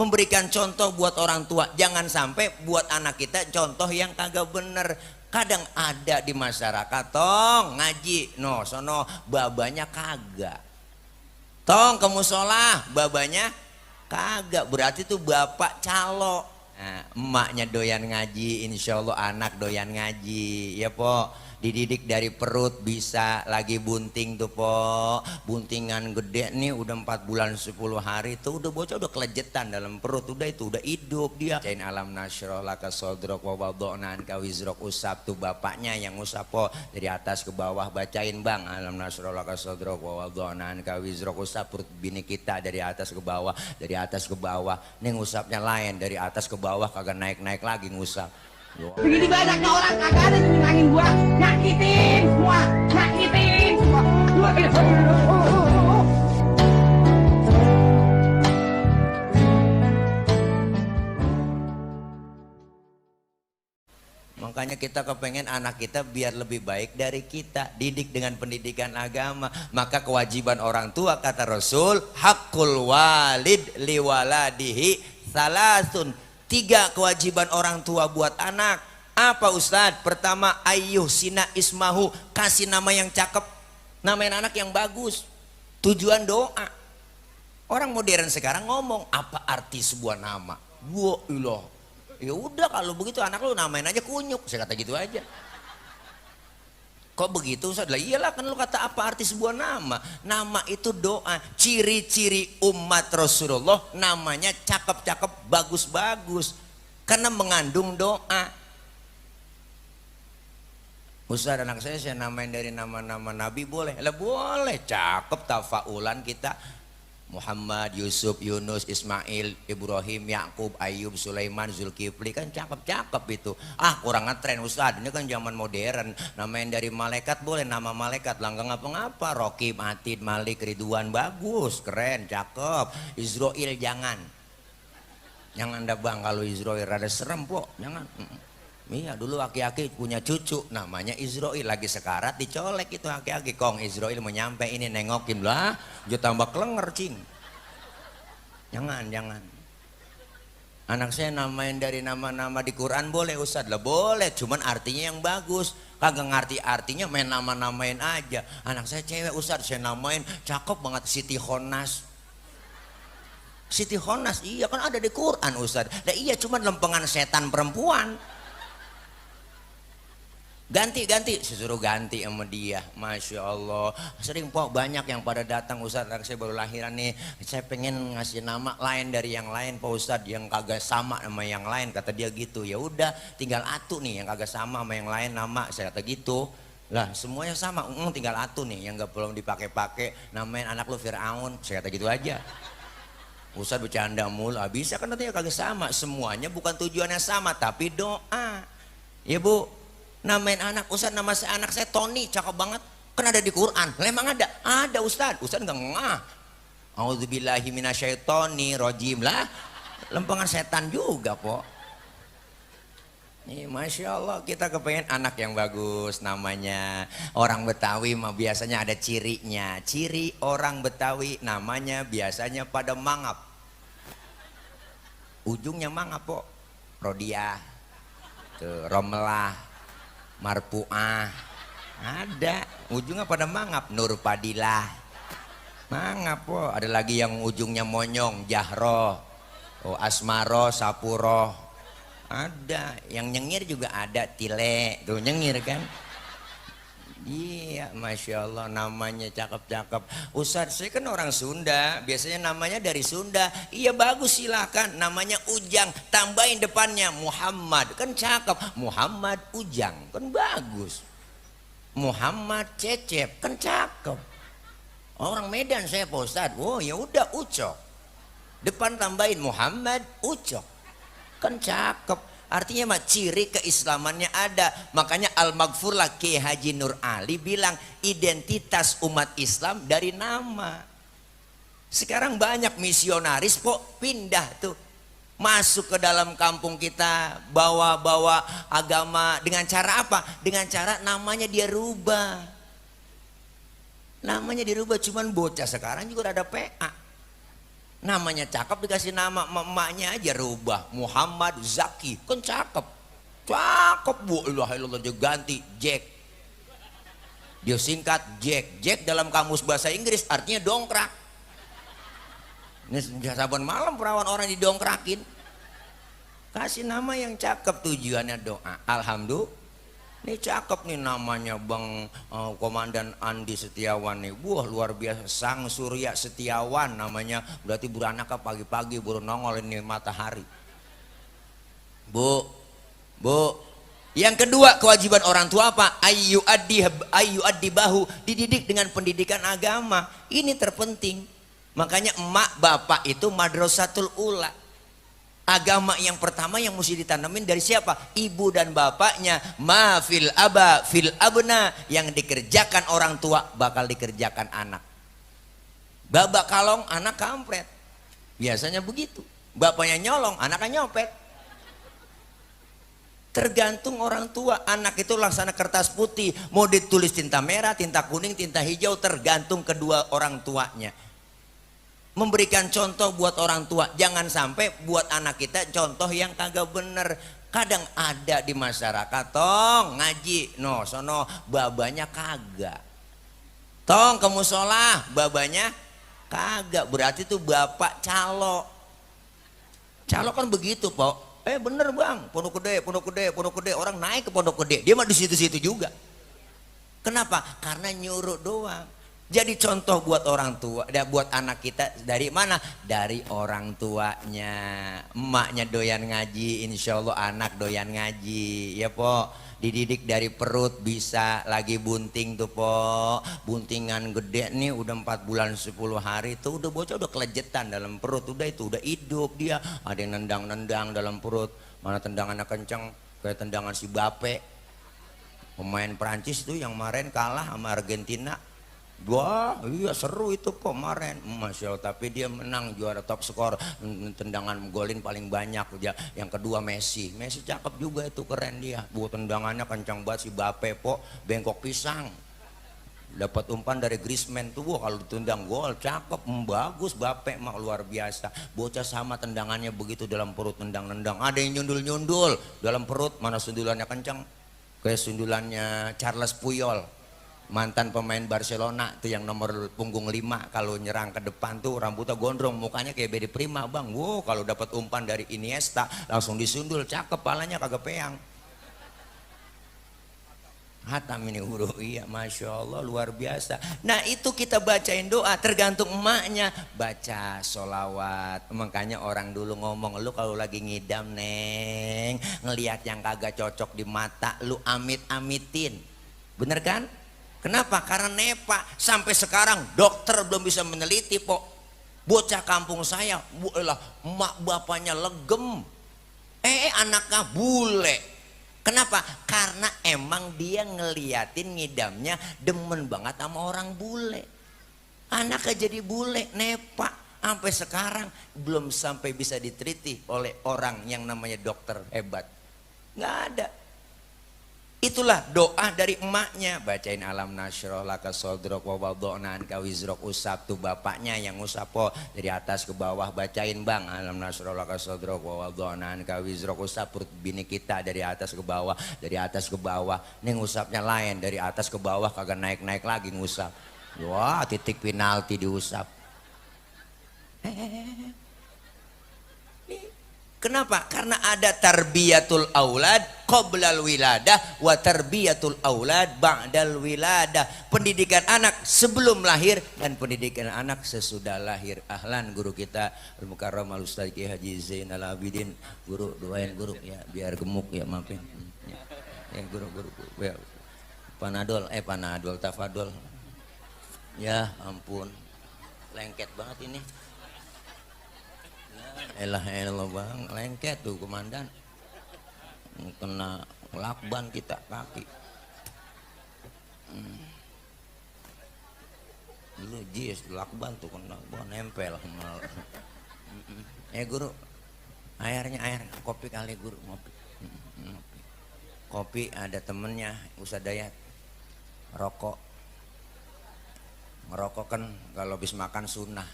memberikan contoh buat orang tua. Jangan sampai buat anak kita contoh yang kagak bener. Kadang ada di masyarakat, tong ngaji, no sono babanya kagak. Tong ke musola, babanya kagak. Berarti tuh bapak calo. Nah, emaknya doyan ngaji, insya Allah anak doyan ngaji, ya po. Dididik dari perut bisa, lagi bunting tuh po, buntingan gede nih udah 4 bulan 10 hari tuh udah bocah udah kelejetan dalam perut, udah itu udah hidup dia. Cain alam nasyrah laka sodrok wa wada'na anka wizrok, usap tuh bapaknya yang usap po, dari atas ke bawah bacain bang, alam nasyrah laka sodrok wa wada'na anka wizrok, usap perut bini kita dari atas ke bawah, dari atas ke bawah. Nih ngusapnya lain, dari atas ke bawah kagak naik-naik lagi ngusap. Begini banyaknya orang kagak ada yang nyenangin gua, nyakitin semua, nyakitin semua. Makanya kita kepengen anak kita biar lebih baik dari kita, didik dengan pendidikan agama. Maka kewajiban orang tua kata Rasul, hakul walid liwaladihi salasun. 3 kewajiban orang tua buat anak. Apa Ustadz? Pertama, ayyuh sina ismahu, kasih nama yang cakep, namain anak yang bagus. Tujuan doa. Orang modern sekarang ngomong apa arti sebuah nama? Wah ilah. Ya udah kalau begitu anak lu namain aja Kunyuk, saya kata gitu aja. Kok begitu Ustaz? Lah iyalah kan lu kata apa arti sebuah nama. Nama itu doa. Ciri-ciri umat Rasulullah namanya cakep-cakep, bagus-bagus. Karena mengandung doa. Ustaz anak saya namain dari nama-nama Nabi boleh? Lah boleh, cakep tafaulan kita. Muhammad, Yusuf, Yunus, Ismail, Ibrahim, Yakub, Ayub, Sulaiman, Zulkifli, kan cakep-cakep itu. Ah kurang ngetren Ustaz, ini kan zaman modern. Namain dari malaikat boleh, nama malaikat langgang ngapa-ngapa. Rokib, Atid, Malik, Ridwan, bagus, keren, cakep. Israel jangan. Jangan dah bang, kalau Israel rada serem po, jangan. Iya dulu aki-aki punya cucu namanya Israel, lagi sekarat dicolek itu aki-aki, kong Israel mau nyampe ini nengokin lah, dia tambah kelenger cing. Jangan. Anak saya namain dari nama-nama di Quran boleh Ustadz? Lah boleh, cuman artinya yang bagus. Kagak ngerti artinya main nama-namain aja. Anak saya cewek Ustadz, saya namain cakep banget Siti Khonas. Siti Khonas, iya kan ada di Quran Ustadz. Lah iya cuman lempengan setan perempuan. Ganti, suruh ganti sama dia. Masya Allah. Sering po banyak yang pada datang Ustadz, saya baru lahiran nih, saya pengen ngasih nama lain dari yang lain Pak Ustadz, yang kagak sama sama yang lain, kata dia gitu. Ya udah tinggal atu nih yang kagak sama sama yang lain nama, saya kata gitu. Lah semuanya sama, tinggal atu nih yang gak perlu dipakai-pakai, namain anak lu Fir'aun, saya kata gitu aja. Ustadz bercanda mulu, bisa kan nantinya kagak sama, semuanya bukan tujuannya sama tapi doa. Ya Bu, namain anak Ustadz, nama anak saya Tony, cakep banget, kan ada di Quran. Memang ada Ustadz nggak ngah. Auzubillahi minasyaitonirrajim lah, lempengan setan juga po. Nih Masya Allah, kita kepengen anak yang bagus namanya. Orang Betawi mah biasanya ada cirinya. Ciri orang Betawi namanya biasanya pada mangap, ujungnya mangap po. Rodiah tuh, Romelah, Marpuah, ada ujungnya pada mangap. Nurpadilah mangap po. Ada lagi yang ujungnya monyong, Jahro, Asmaro, Sapuro, ada yang nyengir juga ada, Tile tuh nyengir kan. Iya Masya Allah namanya cakep-cakep. Ustadz saya kan orang Sunda, biasanya namanya dari Sunda. Iya bagus silahkan, namanya Ujang, tambahin depannya Muhammad, kan cakep. Muhammad Ujang kan bagus. Muhammad Cecep kan cakep. Orang Medan saya Pak Ustadz, oh ya udah Ucok, depan tambahin Muhammad Ucok, kan cakep. Artinya mah ciri keislamannya ada. Makanya Al-Maghfurlah Kiai Haji Nur Ali bilang identitas umat Islam dari nama. Sekarang banyak misionaris kok pindah tuh, masuk ke dalam kampung kita, bawa-bawa agama. Dengan cara apa? Dengan cara namanya dia rubah. Namanya dirubah, cuman bocah sekarang juga ada PA. Namanya cakep dikasih nama emaknya aja rubah Muhammad Zaki, kan cakep. Cakep bu, ilah dia ganti Jack. Dia singkat Jack. Jack dalam kamus bahasa Inggris artinya dongkrak. Ini saban malam perawan orang didongkrakin. Kasih nama yang cakep, tujuannya doa. Alhamdulillah. Ini cakep nih namanya Bang Komandan Andi Setiawan nih. Wah luar biasa, Sang Surya Setiawan namanya. Berarti beranaknya pagi-pagi baru nongol ini matahari. Bu. Yang kedua kewajiban orang tua apa? Ayu addi bahu, dididik dengan pendidikan agama. Ini terpenting. Makanya emak bapak itu madrasatul ula. Agama yang pertama yang mesti ditanamin dari siapa? Ibu dan bapaknya. Ma fil aba fil abna, yang dikerjakan orang tua bakal dikerjakan anak. Babak kalong, anak kampret. Biasanya begitu. Bapaknya nyolong, anaknya nyopet. Tergantung orang tua. Anak itu laksana kertas putih, mau ditulis tinta merah, tinta kuning, tinta hijau, tergantung kedua orang tuanya. Memberikan contoh buat orang tua, jangan sampai buat anak kita contoh yang kagak bener. Kadang ada di masyarakat, tong ngaji, no sono babanya kagak, tong ke musola babanya kagak, berarti tuh bapak calo kan begitu pok. Bener bang, pondok gede, orang naik ke pondok gede, dia mah di situ-situ juga. Kenapa? Karena nyuruh doang. Jadi contoh buat orang tua, buat anak kita dari mana? Dari orang tuanya. Emaknya doyan ngaji, insya Allah anak doyan ngaji, ya po. Dididik dari perut bisa, lagi bunting tuh po. Buntingan gede nih udah 4 bulan 10 hari tuh udah bocah udah kelejetan dalam perut, udah hidup dia. Ada yang nendang-nendang dalam perut, mana tendangannya kenceng kayak tendangan si Bape. Pemain Prancis tuh yang kemarin kalah sama Argentina. Wah iya seru itu kok kemarin, Masya Allah, tapi dia menang juara top skor, tendangan golin paling banyak. Yang kedua Messi cakep juga itu, keren dia, buat tendangannya kencang banget si Bape po, bengkok pisang. Dapat umpan dari Griezmann tuh, wah kalau ditendang gol cakep, bagus Bape mah luar biasa. Bocah sama tendangannya begitu dalam perut, nendang-nendang. Ada yang nyundul-nyundul dalam perut, mana sundulannya kencang, kayak sundulannya Charles Puyol. Mantan pemain Barcelona tuh yang nomor punggung 5, kalau nyerang ke depan tuh rambutnya gondrong, mukanya kayak Bedi Prima bang. Wow kalau dapat umpan dari Iniesta langsung disundul, cakep, palanya kagak peang. Hatam ini huruf, iya Masya Allah luar biasa. Nah itu kita bacain doa, tergantung emaknya. Baca sholawat. Makanya orang dulu ngomong, lu kalau lagi ngidam neng, ngelihat yang kagak cocok di mata, lu amit-amitin. Bener kan? Kenapa? Karena nepa. Sampai sekarang dokter belum bisa meneliti po. Bocah kampung saya, emak bapaknya legem, anaknya bule. Kenapa? Karena emang dia ngeliatin ngidamnya demen banget sama orang bule. Anaknya jadi bule, nepa. Sampai sekarang belum sampai bisa diteliti oleh orang yang namanya dokter hebat. Nggak ada. Itulah doa dari emaknya. Bacain alam nasroh laka sodrok wa wadona anka wizrok, usap tuh bapaknya yang usap po dari atas ke bawah. Bacain bang alam nasroh laka sodrok wa wadona anka wizrok, usap perut bini kita dari atas ke bawah, dari atas ke bawah. Nih ngusapnya lain, dari atas ke bawah kagak naik-naik lagi ngusap. Wah titik penalti diusap. Kenapa? Karena ada tarbiyatul aulad qoblal wiladah wa tarbiyatul aulad ba'dal wiladah. Pendidikan anak sebelum lahir dan pendidikan anak sesudah lahir. Ahlan guru kita Al-Mukarram Al-Ustaz Ki Haji Zainal Abidin. Guru doain guru ya biar gemuk ya, maafin. Ya guru ya. Panadol tafadol. Ya ampun. Lengket banget ini. Elah bang, lengket tuh komandan, kena lakban kita kaki. Dulu jis lakban tuh kena nempel. Guru, air kopi kali guru, ngopi. Kopi ada temennya Ustaz Dayat, rokok. Ngerokok kan kalau habis makan sunnah.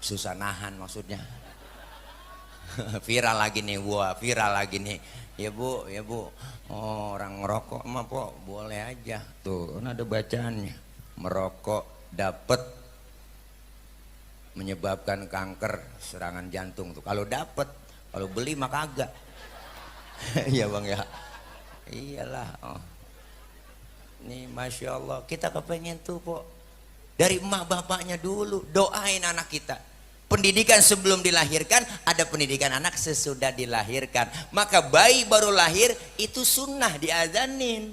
susah nahan maksudnya. Viral lagi nih gua, viral lagi nih. Ya bu, oh, orang ngerokok mah po boleh aja. Tuh, kan ada bacaannya. Merokok dapat menyebabkan kanker serangan jantung tuh. Kalau dapat, kalau beli mah kagak. Iya bang ya. Iyalah. Oh. Nih masya Allah, kita kepengen tuh po dari emak bapaknya dulu doain anak kita. Pendidikan sebelum dilahirkan, ada pendidikan anak sesudah dilahirkan. Maka bayi baru lahir itu sunnah diazanin.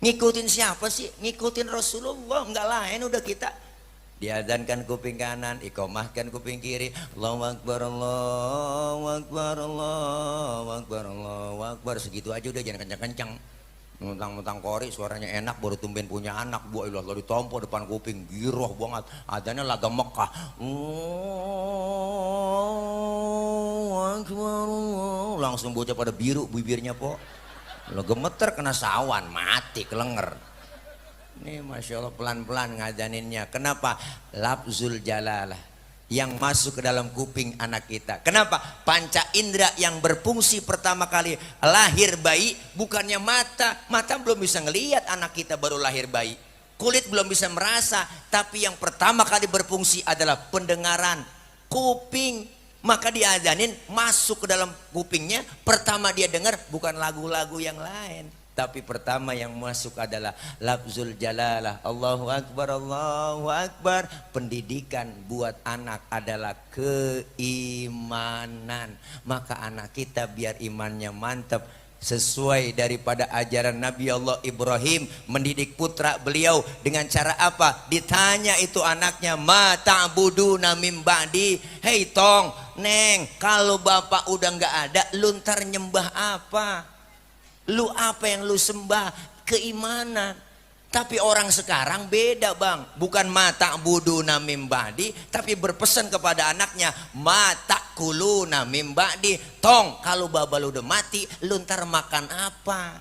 Ngikutin siapa sih? Ngikutin Rasulullah, enggak lain udah kita. Diazankan kuping kanan, iqomahkan kuping kiri. Allahu Akbar, Allahu Akbar, Allahu Akbar, Allahu Akbar. Segitu aja udah, jangan kencang-kencang. Mentang-mentang kori suaranya enak baru tumben punya anak. Bu ilah lo ditompo depan kuping giroh banget. Adanya laga Mekah. Langsung bocah pada biru bibirnya po. Lo gemeter kena sawan mati kelenger. Ini masya Allah pelan-pelan ngajaninnya. Kenapa? Lafzul jalalah yang masuk ke dalam kuping anak kita. Kenapa? Panca indera yang berfungsi pertama kali lahir bayi bukannya mata. Mata belum bisa ngelihat anak kita baru lahir bayi. Kulit belum bisa merasa. Tapi yang pertama kali berfungsi adalah pendengaran. Kuping. Maka diazanin masuk ke dalam kupingnya. Pertama dia dengar bukan lagu-lagu yang lain. Tapi pertama yang masuk adalah lafzul jalalah. Allahu Akbar, Allahu Akbar. Pendidikan buat anak adalah keimanan. Maka anak kita biar imannya mantap. Sesuai daripada ajaran Nabi Allah Ibrahim. Mendidik putra beliau dengan cara apa? Ditanya itu anaknya. Ma ta'buduna mim ba'di. Hei tong, neng, kalau bapak udah nggak ada, lu ntar nyembah apa? Lu apa yang lu sembah? Keimanan. Tapi orang sekarang beda bang. Bukan mata buduna mim ba'di, tapi berpesan kepada anaknya mata kuluna mim ba'di. Tong, kalau baba lu udah mati, lu ntar makan apa?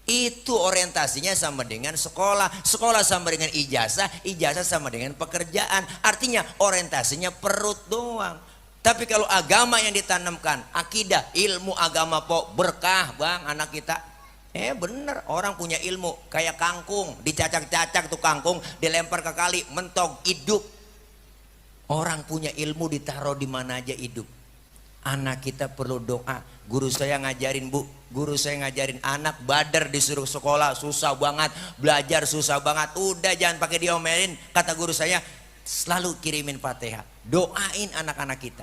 Itu orientasinya sama dengan sekolah. Sekolah sama dengan ijazah. Ijazah sama dengan pekerjaan. Artinya orientasinya perut doang. Tapi kalau agama yang ditanamkan, akidah, ilmu agama po berkah bang anak kita. Bener, orang punya ilmu kayak kangkung, dicacak-cacak tuh kangkung, dilempar ke kali, mentok, hidup. Orang punya ilmu ditaruh di mana aja hidup. Anak kita perlu doa. Guru saya ngajarin bu, guru saya ngajarin anak badar disuruh sekolah susah banget, belajar susah banget. Udah jangan pakai diomelin, kata guru saya, selalu kirimin Fatihah, doain anak-anak kita.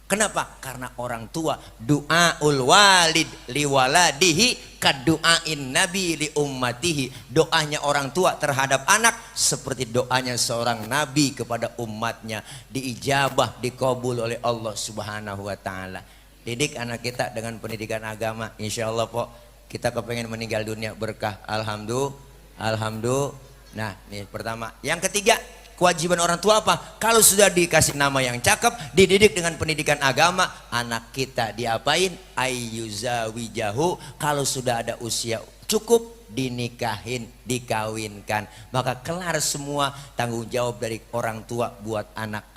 Kenapa? Karena orang tua du'aul walid liwaladihi kadu'ain nabi li ummatihi. Doanya orang tua terhadap anak seperti doanya seorang nabi kepada umatnya, diijabah, dikabul oleh Allah Subhanahu wa taala. Didik anak kita dengan pendidikan agama, insya Allah po kita kepengen meninggal dunia berkah. Alhamdulillah. Nah ini pertama. Yang ketiga, kewajiban orang tua apa? Kalau sudah dikasih nama yang cakep, dididik dengan pendidikan agama, anak kita diapain? Ayyuzawijahu. Kalau sudah ada usia cukup, dinikahin, dikawinkan. Maka kelar semua tanggung jawab dari orang tua buat anak-anak.